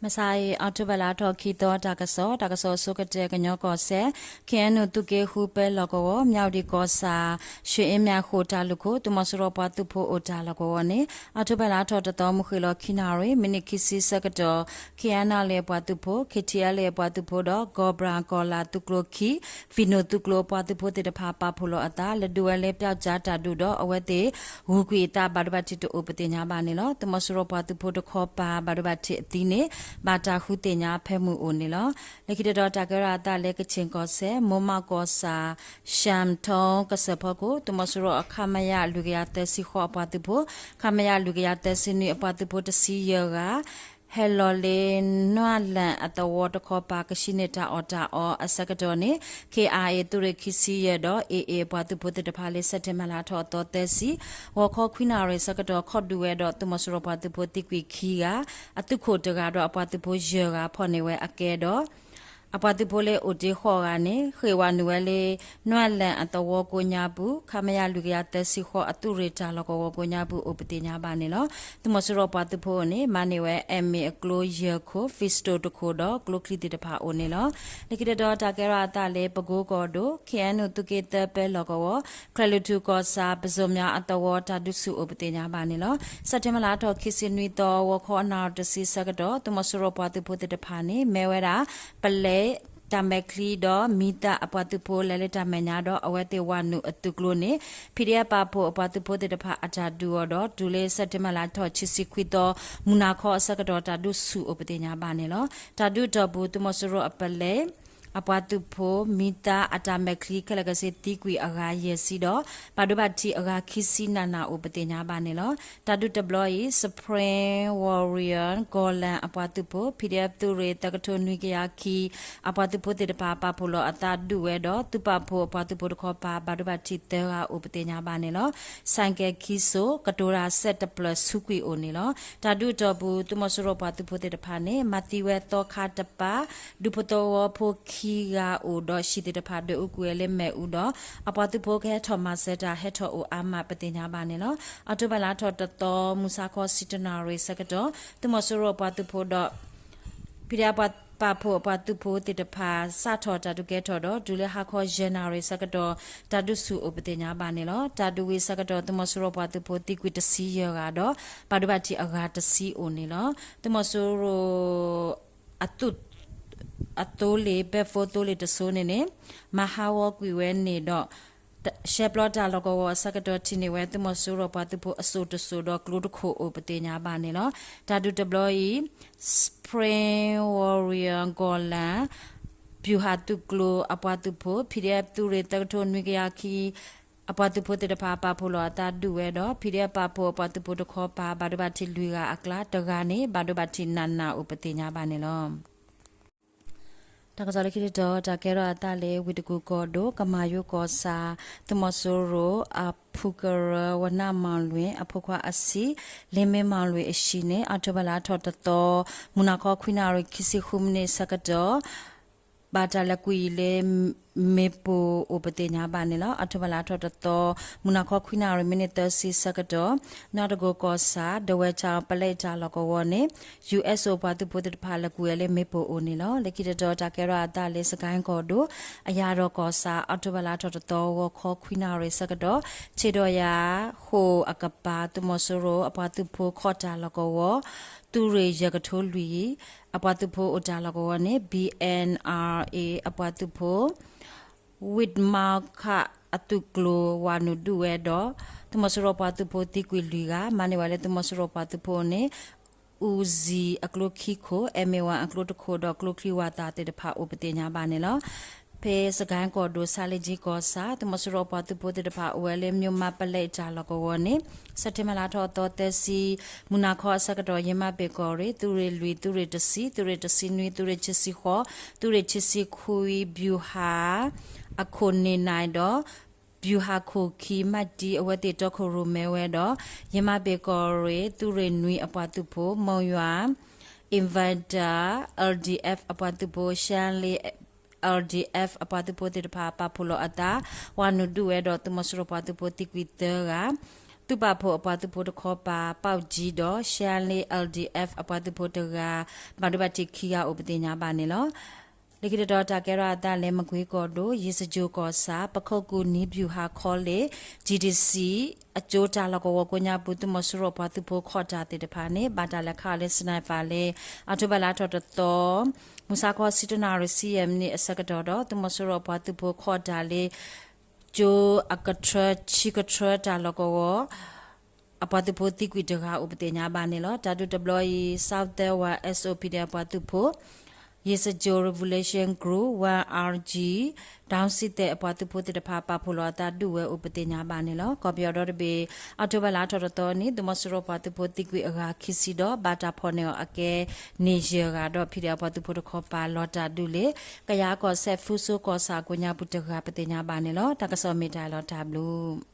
မုၢ်ဆါအံၤ အီးထိဘၢၣ်လါထီၣ်ခံသီ တၢ်ကစီၣ်, တၢ်ကစီၣ်အဆိကတၢၢ် ကညီကီၢ်စဲၣ် ခ့ၣ်အဲၣ်ယူၣ် သုးက့ဃုပဲလီၢ်ကဝီၤ မၠၣ်ဝတံၣ်ကီၢ်ဆၣ် ရွှေအင်းမြစ်အဃိၣ်တၢ်လုၢ်ခိၣ် သုးမီၤစိရိၤပှၤသုးဖိအိၣ်တၢ်လီၢ်ကဝီၤန့ၣ် အီးထိဘၢၣ်လါထီၣ်တသီ မုၢ်ဃ့ၢ်လီၤခံနၣ်ရံၣ် မံးနံးခံဆံဆၢကတီၢ် ခ့ၣ်အဲၣ်ယူၣ်လ့ၣ်အပှၤသုးဖိ, ခ့ၣ်ထံၣ်အဲၣ်လ့ၣ်အပှၤသုးဖိဒီး ကီၢ်ဘြၣ်ကီၢ်လၣ်သုးကျိခံ ဖံၣ်နိၣ်သုးကျိၤအပှၤသုးဖိသ့ၣ်တဖၣ် ပာ်ဖှိၣ်လီၤအသး လဲၤဒုးဝဲလၢ ပျောက်ကျား တၢ်ဒုးဒီး အဝဲသ့ၣ်ဂုၤကွံာ်အသး ဘၣ်ဒိဘၣ်ထံးတအိၣ်ပသ့ၣ်ညါဘၣ်န့ၣ်လီၤ. သုးမီၤစိရိၤပှၤသုးဖိတခီပၤ ဘၣ်ဒိဘၣ်ထံးအသံန့ၣ် ဘၣ်တၢ်ဃုသ့ၣ်ညါဖဲမုၢ်အိၣ်န့ၣ်လီၤ. လၢခံတတီၤ တၢ်ကဲထီၣ်အသးလၢ ကချင်ကီၢ်စဲၣ် မိၢ်မးကီၢ်ဆၣ် ရှၢၣ်ထိကစၢၢ်ဖီခိၣ် သုးမီၤစိရိၤ ခမရ လွံၢ်ကယၤသၢဆံဃိးအပှၤသုးဖိ, ခမရ လွံၢ်ကယၤသၢဆံနွံအပှၤသုးဖိတဆံယဲၢ်ဂၤ ဟဲလီၤလၢ နွၣ်လၣ်အသဝီတခီပၤ ကဆှံန့ၢ်တၢ်အီၣ်တၢ်အီအဆၢကတီၢ်န့ၣ် ခ့ၣ်အဲၣ်အ့ၣ် သုးရ့ၣ်ခံဆံယဲၢ်ဒီး အ့ၣ်အ့ၣ် အပှၤသုးဖိသ့ၣ်တဖၣ်လၢ စဲးပထ့ဘၢၣ်လါထီၣ်အသီသၢဆံ ဂီၤခီခွံနၣ်ရံၣ်ဆၢကတီၢ် ခိးဒုးဝဲဒီး သုးမီၤစိရိၤပှၤသုးဖိသံကွံာ်ခံဂၤ, အသုးခိၣ်တဂၤဒီးအပှၤသုးဖိယဲၢ်ဂၤ ဖီၣ်န့ၢ်ဝဲအကဲဒီး အပှၤသုးဖိလၢအိၣ်တ့ၢ်ဃိးဂၤန့ၣ် ဃ့ၢ်ဝဲနုာ်ဝဲလၢ နွၣ်လၣ်အသဝီကိးညါပူၤ ခမရ လွံၢ်ကယၤသၢဆံဃိး အသုးရ့ၣ်တၢ်လီၢ်ကဝီၤကိးညါပူၤ အိၣ်ပသ့ၣ်ညါဘၣ်န့ၣ်လီၤ. သုးမီၤစိရိၤပှၤသုးဖိန့ၣ် မၤန့ၢ်ဝဲ အမ်အ့ၣ်အကျိယဲၢ်ခိၣ်, ပံစတိၣ်တခိၣ်ဒီး ကျိချံသ့ၣ်တဖၣ်အိၣ်န့ၣ်လီၤ. လၢခံတတီၤ တၢ်ကဲထီၣ်အသးလၢ ပကိကီၢ်ဒိၣ် ခ့ၣ်အဲၣ်ယူၣ် သုးက့သၢပဲလီၢ်ကဝီၤ ချဲၣ်လွံၢ်ထူၣ်ကီၢ်ဆၣ် ပစိာ်မၠါအသဝီ တၢ်ဒုးဆူၣ်အိၣ်ပသ့ၣ်ညါဘၣ်န့ၣ်လီၤ. စဲးပထ့ဘၢၣ်လါထီၣ်ခံဆံနွံသီ ဂီၤခီနၣ်ရံၣ်တဆံဆၢကတီၢ် သုးမီၤစိရိၤပှၤသုးဖိသ့ၣ်တဖၣ်န့ၣ် မ့ၢ်ဝဲဒၣ် ပလဲ တၢ်မဲာ်ချံဒီး မံသးအပှၤသုးဖိလဲၤလၢတၢ်မဲာ်ညါဒီး အဝဲသ့ၣ်ဝၤနုာ်အသုးကျိၤန့ၣ် PDF ပာ်ဖှိၣ်အပှၤသုးဖိသ့ၣ်တဖၣ်အတၢ်ဒုးအီၤဒီး တုၤလၢစဲးပထ့ဘၢၣ်လါထီၣ်ခံဆံခွံသီ မုၢ်နၤခီအဆၢကတီၢ် တၢ်ဒုးဆူၣ်အိၣ်ပသ့ၣ်ညါဘၣ်န့ၣ်လီၤ. တၢ်ဒုးအတီၢ်ပူၤ သုးမီၤစိရိၤအပလဲ အပှၤသုးဖိ မံသးအတၢ်မဲာ်ချံခဲလၢာ်ခဲဆ့သံကွံာ်အဂၤယဲၢ်ဆံဒီး ဘၣ်ဒိဘၣ်ထံးအဂၤခံဆံနးနးအိၣ်ပသ့ၣ်ညါဘၣ်န့ၣ်လီၤ. တၢ်ဒုးတဘျီအံၤ Spring Warrior ကီၢ်လၣ်အပှၤသုးဖိ PDF သုးရ့ၣ်သၢကထိနွံကယၤခံ အပှၤသုးဖိသ့ၣ်တဖၣ်ပာ်ဖှိၣ်လီၤအသးဒုးဝဲဒီး သုးပာ်ဖှိၣ်အပှၤသုးဖိတခီပၤ ဘၣ်ဒိဘၣ်ထံးသၢဂၤအိၣ်ပသ့ၣ်ညါဘၣ်န့ၣ်လီၤ. စဲးကဲခံစိး ကတိၤတၢ်စဲးတဖျၢၣ်ဆူကွံာ်အိၣ်န့ၣ်လီၤ. တၢ်ဒုးအတီၢ်ပူၤ သုးမီၤစိရိၤပှၤသုးဖိသ့ၣ်တဖၣ်န့ၣ် မၤသံဝဲသီခါတပၤ ဒူဖိသဝီဖိခံဂၤအိၣ်ဒီး ဟံၣ်သ့ၣ်တဖၣ်ဒွဲၣ်အူကွံာ်ဝဲလၢမ့ၣ်အူဒီး အပှၤသုးဖိကဟဲထီၣ်မၤစၢၤတၢ် ဟဲထီၣ်အိၣ်အါမးပသ့ၣ်ညါဘၣ်န့ၣ်လီၤ. အီးထိဘၢၣ်လါထီၣ်တသီ မုၢ်ဆါခီဆံတနၣ်ရံၣ်ဆၢကတီၢ် သုးမီၤစိရိၤပှၤသုးဖိဒီး PDF ပာ်ဖှိၣ်အပှၤသုးဖိသ့ၣ်တဖၣ် စးထီၣ်တၢ်ဒုးကဲထီၣ်ဒီး တုၤလၢဟါခီယဲၢ်နၣ်ရံၣ်ဆၢကတီၢ် တၢ်ဒုးဆူၣ်အိၣ်ပသ့ၣ်ညါဘၣ်န့ၣ်လီၤ. တၢ်ဒုးဝံၤဆၢကတီၢ် သုးမီၤစိရိၤပှၤသုးဖိသံကွံာ်တဆံယဲၢ်ဂၤဒီး ဘၣ်ဒိဘၣ်ထံးအဂၤတဆံအိၣ်န့ၣ်လီၤ. သုးမီၤစိရိၤ အသုး အသိလ့ၣ် ဘဲၣ်ဖိသိလ့ၣ်တစိၤန့ၣ်န့ၣ် မၤဟးဂီၤကွံာ်ဝဲန့ၣ်ဒီး ရှဲပျီတၢ်လီၢ်ကဝီၤအဆၢကတီၢ်ထံၣ်န့ၢ်ဝဲ သုးမီၤစိရိၤပှၤသုးဖိအစိၣ်တစိၣ်ဒီးကျိတခိၣ်အိၣ်ပသ့ၣ်ညါဘၣ်န့ၣ်လီၤ. တၢ်ဒုးတဘျီအံၤ Spring Warrior ကီၢ်လၣ် ဗျူဟာသုးကျိၤအပှၤသုးဖိ PDF သုးရ့ၣ်သၢကထိနွံကယၤခံ အပှၤသုးဖိသ့ၣ်တဖၣ်ပာ်ဖှိၣ်လီၤအသးဒုးဝဲဒီး PDF ပာ်ဖှိၣ်အပှၤသုးဖိတခီပၤ ဘၣ်ဒိဘၣ်ထံးလွံၢ်ဂၤအကျါ တဂၤန့ၣ် ဘၣ်ဒိဘၣ်ထံးနးနးအိၣ်ပသ့ၣ်ညါဘၣ်န့ၣ်လီၤ. တၢ်ကစီၣ်လၢခံတတီၤ တၢ်ကဲထီၣ်အသးလၢ ဝ့ၢ်တကူၣ်ကီၢ်ဒိၣ် ကမၤယိကီၢ်ဆၣ် သုးမီၤစိရိၤ အဖုကရၢ ဝနၣ်မီၣ်လွံၢ် အဖိခွါအဆံး လ့မ့မီၣ်လွံၢ်အဟံၣ်န့ၣ် အီးထိဘၢၣ်လါထီၣ်တသီ မုၢ်နၤခီခွံနၣ်ရံၣ်ခံဆံဃုမံးနံးဆၢကတီၢ် ဘၣ်တၢ်လဲၤကွံာ်အီၤလၢ မ့ၣ်ပိၢ်အိၣ်ပသ့ၣ်ညါဘၣ်န့ၣ်လီၤ. အီးထိဘၢၣ်လါထီၣ်တသီ မုၢ်နၤခီခွံနၣ်ရံၣ်မံးနံးသၢဆံဆၢကတီၢ် နွၣ်တကိၢ်ကီၢ်ဆၣ် ဒဝဲၢ်ဆၣ်ပလဲတၢ်လီၢ်ကဝီၤန့ၣ် ယူၣ်အဲးအိၣ်ပှၤသုးဖိသ့ၣ်တဖၣ်လဲၤကွံာ်ဝဲလၢမ့ၣ်ပိၢ်အိၣ်န့ၣ်လီၤ. လၢခံတတီၤ တၢ်ကဲထီၣ်အသးလၢ စကဲၣ်ကီၢ်ဒိၣ် အယၤဒီးကီၢ်ဆၣ် အီးထိဘၢၣ်လါထီၣ်တသီ ဂီၤခီခွံနၣ်ရံၣ်ဆၢကတီၢ် ဆ့ဒီးယၤ ဃိာ်အကပၤ သုးမီၤစိရိၤ အပှၤသုးဖိခီၣ်တၢ်လီၢ်ကဝီၤ သုးရ့ၣ်ယဲၢ်ကထိလွံၢ် အပှၤသုးဖိအိၣ်တၢ်လီၢ်ကဝီၤန့ၣ် ဘံၣ်အဲၣ်အၣ်အ့ၣ် အပှၤသုးဖိ ဝံၣ်မါခၣ်အသုးကျိၤ ဝၤနုာ်ဒုးဝဲဒီး သုးမီၤစိရိၤပှၤသုးဖိသံကွံာ်လွံၢ်ဂၤ မၤန့ၢ်ဝဲလၢသုးမီၤစိရိၤပှၤသုးဖိန့ၣ် အူစံၣ်အကျိခံခိၣ် အဲမ့ၢ်ဝဲအကျိတခိၣ်ဒီး ကျိချံဝၤသၣ်သ့ၣ်တဖၣ်အိၣ်ပသ့ၣ်ညါဘၣ်န့ၣ်လီၤ. ဖဲစကဲၣ်ကီၢ်ဒိၣ် ဆါလံကၠံကီၢ်ဆၣ် သုးမီၤစိရိၤပှၤသုးဖိသ့ၣ်တဖၣ်အိၣ်ဝဲလၢ မၠိၣ်မးပလဲတၢ်လီၢ်ကဝီၤန့ၣ် စဲးပထ့ဘၢၣ်လါထီၣ်အသီသၢဆံ မုၢ်နၤခီအဆၢကတီၢ် ယမၤပ့ၢ်ကီၢ်ရ့ၣ် သုးရ့ၣ်လွံၢ် သုးရ့ၣ်တဆံ သုးရ့ၣ်တဆံနွံ သုးရ့ၣ်ခံဆံဃိး သုးရ့ၣ်ခံဆံခွံ ဗျူဟာ အခိၣ်န့ၢ်နၢ်ဒီး ဗျူဟာခိၣ်ခံ မးတံ အဝဲသ့ၣ်တီခိၣ်ရိၣ်မဲဝဲဒီး ယမၤပ့ၢ်ကီၢ်ရ့ၣ် သုးရ့ၣ်နွံအပှၤသုးဖိ မုၢ်ယွၤ Invader LDF အပှၤသုးဖိ ရှမ်းလေး LDF အပှၤသုးဖိသ့ၣ်တဖၣ် ပာ်ဖှိၣ်လီၤအသး ဝၤနုာ်ဒုးဝဲဒီး သုးမီၤစိရိၤပှၤသုးဖိသံကွံာ်သၢဂၤ သုးပာ်ဖှိၣ်အပှၤသုးဖိတခီပၤ ပီၣ်ကၠံဒီး ရှဲလ့ L D F အပှၤသုးဖိတဂၤ ဘၣ်ဒိဘၣ်ထံးခံဂၤအိၣ်ပသ့ၣ်ညါဘၣ်န့ၣ်လီၤ. လၢခံတတီၤ တၢ်ကဲထီၣ်အသးလၢ မကွ့ကီၢ်ဒိၣ် ယ့ၣ်စကၠိၣ်ကီၢ်ဆၣ် ပခိၣ်ကူၣ်နံၤဘျူၤဟး college G D C အကၠိတၢ်လီၢ်ကဝီၤကိးညါပူၤ သုးမီၤစိရိၤပှၤသုးဖိခီၣ်တၢ်သ့ၣ်တဖၣ်န့ၣ် ဘၣ်တၢ်လဲၤခးအီၤလၢ sniper လၢ အီးထိဘၢၣ်လါထီၣ်တသီ မုၢ်ဆါခီဆံတၢနၣ်ရံၣ်ဆံယဲၢ်မံးနံးအဆၢကတီၢ်ဒီး သုးမီၤစိရိၤပှၤသုးဖိခီၣ်တၢ်လၢ ကၠိအကထြၢ ဆံကထြၢတၢ်လီၢ်ကဝီၤ အပှၤသုးဖိသံကွံာ်တဂၤအိၣ်ပသ့ၣ်ညါဘၣ်န့ၣ်လီၤ. တၢ်ဒုးတဘျီအံၤ Southern War S O P ဒီးအပှၤသုးဖိ ယ့ၣ်စကၠိၣ် Revolution Group one R G ဒီစံသဲးအပှၤသုးဖိသ့ၣ်တဖၣ် ပာ်ဖှိၣ်လီၤအသးဒုးဝဲအိၣ်ပသ့ၣ်ညါဘၣ်န့ၣ်လီၤ. ကီၢ်ပယီၤဒီတဘ့ၣ် အီးထိဘၢၣ်လါထီၣ်တသီန့ၣ် သုးမီၤစိရိၤပှၤသုးဖိသံကွံာ်အဂၤခံဆံဒီး ဘၣ်တၢ်ဖီၣ်န့ၢ်အီၤအကဲန့ၢ်ယဲၢ်ဂၤဒီး ဖံးဒဲးအပှၤသုးဖိတခီပၤ လီၤတၢ်ဒုးလၢ ကယၤကီၢ်စဲၣ် ဖရူစိကီၢ်ဆၣ်အကိးညါပူၤတဂၤပသ့ၣ်ညါဘၣ်န့ၣ်လီၤ. တၢ်ကစီၣ်မ့ၢ်တၢ်လီၤတၢ်ဘျုး